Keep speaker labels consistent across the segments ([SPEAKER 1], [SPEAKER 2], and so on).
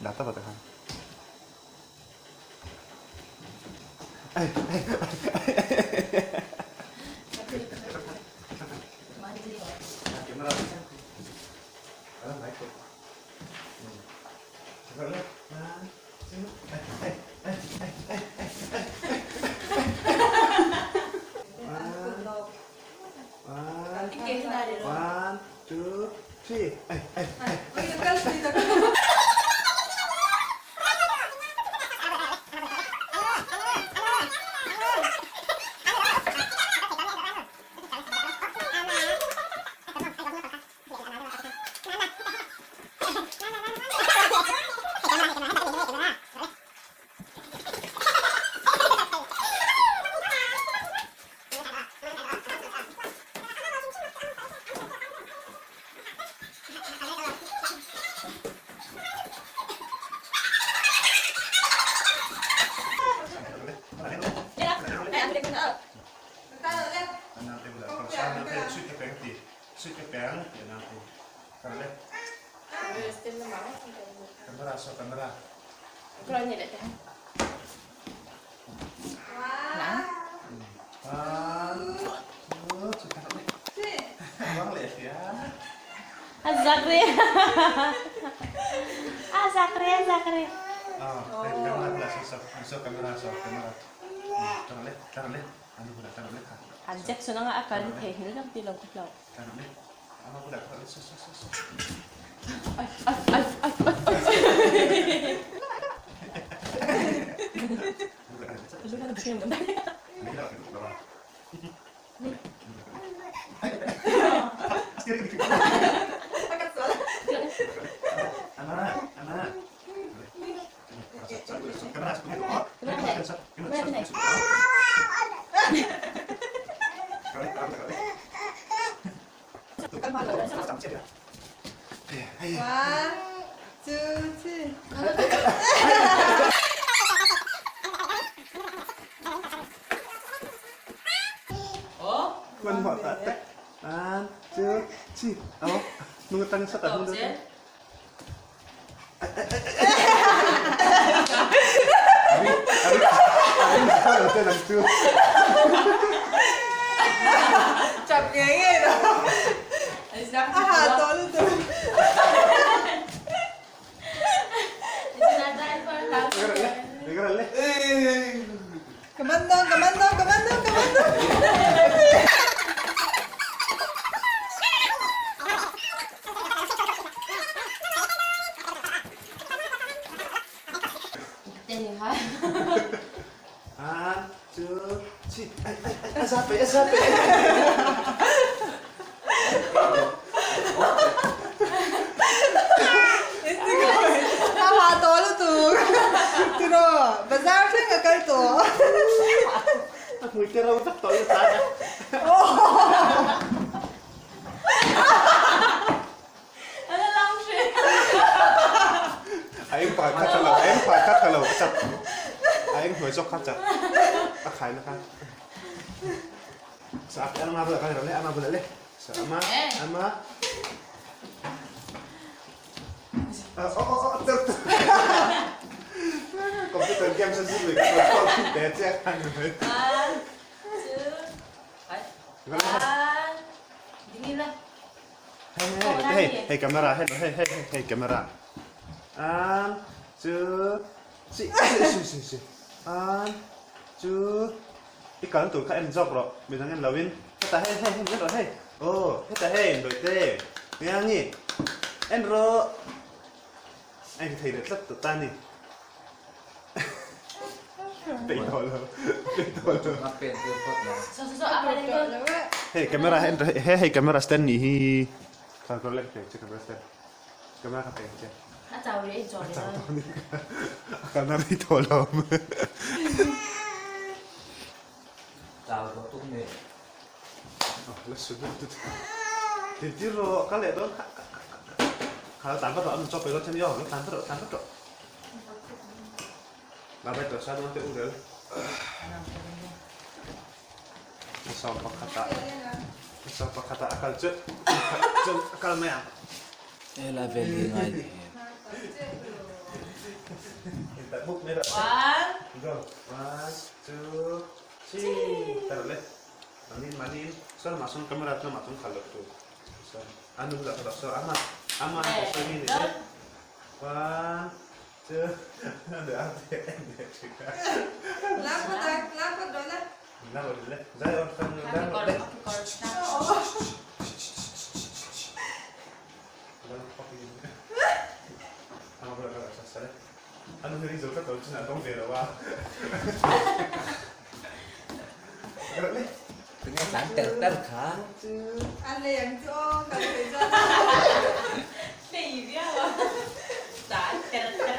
[SPEAKER 1] Dah ta rawh tikhan. One, two, three.
[SPEAKER 2] A zak re. A zak re, a zak re. An Jackson anga a kal hi theihnghilh vek ti lo ka hlauh. Ai ai ai ai ai ai.
[SPEAKER 3] One, two, three.
[SPEAKER 1] Hmanhmawh tak tak. One, two, three. Aw, nung tang sa ta hung deuh. Ari, ari, ari sa te nang chu.
[SPEAKER 3] Chap ngei ngei đó. A ha to lutuk. Ka man dawn, ka man dawn, ka man dawn, ka man dawn.
[SPEAKER 1] One, two, three. Ai, ai, ai, a za pe, a za pe.
[SPEAKER 3] A ha tawh lutuk. Tiraw, bazar thleng a kal tawh.
[SPEAKER 1] A hmui te ro vek tawh i tan a. A eng pakhat kha tha lo, a eng pakhat kha tha lo, a chat. A eng hnuai zawk kha chat. A khaina kha. Sa a ama bulah kal le, ama bulah le. Sa ama, ama. Oh, oh, oh, oh, Computer game sa zit le ka te che khan le.
[SPEAKER 2] One, two, one. Dingin la.
[SPEAKER 1] Hey, hey, hey, camera, hey, hey, hey, hey, camera. One, two, three, three, three, three. One, two, I kalna tur kha en zawk rawh, midang en loin hetah hei hei hei en rawh hei aw hetah hei Dawihte Niangi en rawh a in thei leh tlat tawh ta a ni peih tawh lo peih tawh lo hei camera en rawh hei hei camera stand nih hi kha ka lek thei che camera stand camera ka pek che
[SPEAKER 2] a chau rih a in chawh
[SPEAKER 1] a chau tawh a ni a kalna rei tawh lo
[SPEAKER 4] Chau tawh tuk nih.
[SPEAKER 1] La su deuh tut. Tin tir rawh ka leh dawn kha kha kha kha la tan vat rawh an chawp pe dawn che ni aw la tan vat rawh tan vat rawh. La vai tawh sa dawn teh u rel. Sawm pakhat ah sawm pakhat ah a kal chu chuan a kal mai ang.
[SPEAKER 4] Helai vel hi ngai ni.
[SPEAKER 2] One.
[SPEAKER 1] Go. One, two, three. Taruh le. Manin manin. Sir masuk kamera tu masuk kalau tu. So, anu lah kalau so ama ama so ni ni. One, two. Ada apa?
[SPEAKER 3] Lá có đây, lá có đó nè.
[SPEAKER 1] Lah boleh. Zai on fan
[SPEAKER 2] Happy
[SPEAKER 1] lah
[SPEAKER 2] call,
[SPEAKER 1] boleh.
[SPEAKER 2] happy call.
[SPEAKER 1] Lah kopi. Ama boleh kalau saya. Anu hari zo ka to china dong ve lo wa. Taruh le.
[SPEAKER 4] Tinge tlan ter ter kha.
[SPEAKER 3] Ăn liền chứ ô, cần phải ra.
[SPEAKER 2] Này gì á? Đã, chà chà.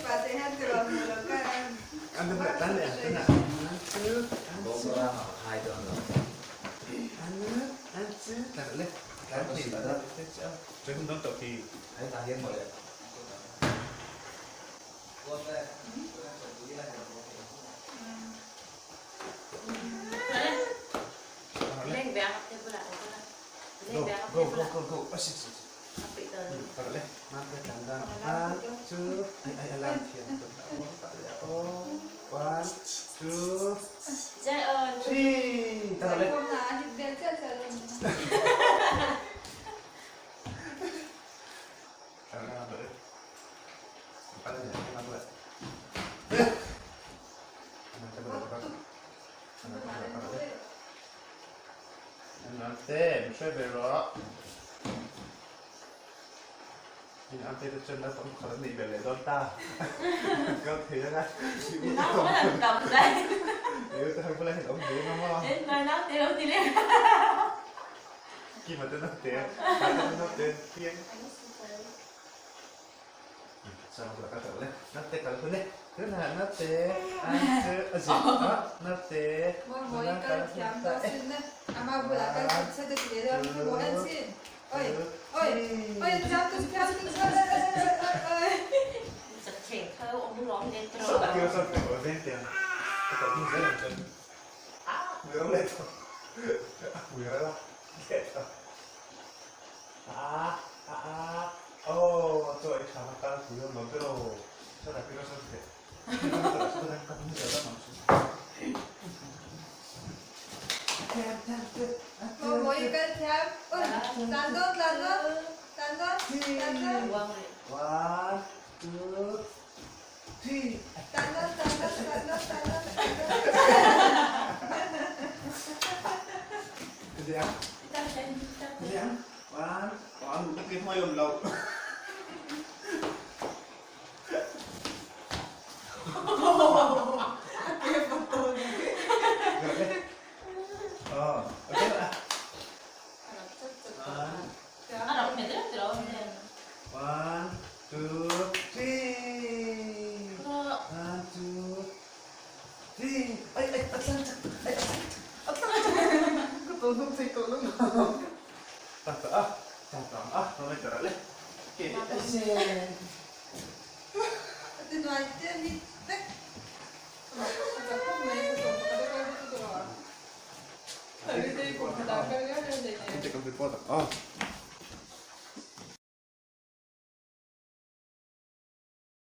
[SPEAKER 3] Bà sẽ hát từ rồi, rồi cái em.
[SPEAKER 1] Anu boleh tan le, tan le. Two,
[SPEAKER 4] Bo ra ma khai don lo.
[SPEAKER 1] Anu, anu, taruh le. Taruh le. Jangan dong topi.
[SPEAKER 4] Hãy ta hiên một le.
[SPEAKER 2] Lên bé học thêm lại. Lên
[SPEAKER 1] Go,
[SPEAKER 2] bé học
[SPEAKER 1] go,
[SPEAKER 2] thêm
[SPEAKER 1] go,
[SPEAKER 2] lại.
[SPEAKER 1] go, go. Oh, shit, shit.
[SPEAKER 2] Học bị tờ.
[SPEAKER 1] Taruh le. Mampu tanda. One, two. Ay, ay, alam. Oh, one, two,
[SPEAKER 2] Jai ơi.
[SPEAKER 1] three. Taruh le.
[SPEAKER 3] Không là thịt bè chết rồi.
[SPEAKER 1] Taruh le, boleh. Empat aja, lima boleh. Nanti, bisa berok. Nhưng ăn tê chân đã tổng khởi nị về lại đón ta. Có thế ra.
[SPEAKER 2] Nó có là cầm đây.
[SPEAKER 1] Nếu ta không lấy ông thế mà.
[SPEAKER 2] Đến nói nó thì đâu thì lên.
[SPEAKER 1] Khi mà tôi nói thế, tôi nói thế kiêng. Sao mà các cậu lên, nó tê cậu lên. Thế là nó tê, ăn tê, à gì? Nó tê.
[SPEAKER 3] Mỗi mỗi cái thiam đó xin nè. À mà vừa là cái sẽ được để đâu, mỗi ăn xin. Ôi, ôi, ôi, thiam tôi thiam tôi ôi, ôi.
[SPEAKER 2] Giật chỉnh khơi ông lóm lên
[SPEAKER 1] Sao
[SPEAKER 2] trâu.
[SPEAKER 1] kêu sao phải ở bên tiền. Các cậu không dễ làm chân. Người lên thôi. Người đó. À, à, à. Oh, tôi khá là cao thì nó cái đồ. Sao lại cái nó sao thế?
[SPEAKER 3] Mỗi mỗi cái thiam. Ôi, tàn đốt, tàn đốt, tàn đốt, tàn đốt.
[SPEAKER 1] One, two, three.
[SPEAKER 3] Tàn đốt, tàn đốt, tàn đốt, tàn đốt, tàn đốt.
[SPEAKER 1] Cái gì ạ? Cái gì ạ? One, one, cái hoa yồm lậu. Ờ, ok ạ.
[SPEAKER 2] Nó đọc mẹ rất rồi.
[SPEAKER 1] One, two, three. One, two, three. Ấy, ấy, bắt lên, ấy, bắt lên. Cái tôi không thấy tôi lúc nào. Ta ta, ta ta, nó mới trở lại. Cái xe.
[SPEAKER 3] Từ ngoài trên đi, đấy. Không mấy cái cái cái cái
[SPEAKER 1] Cái cái cái. Ờ.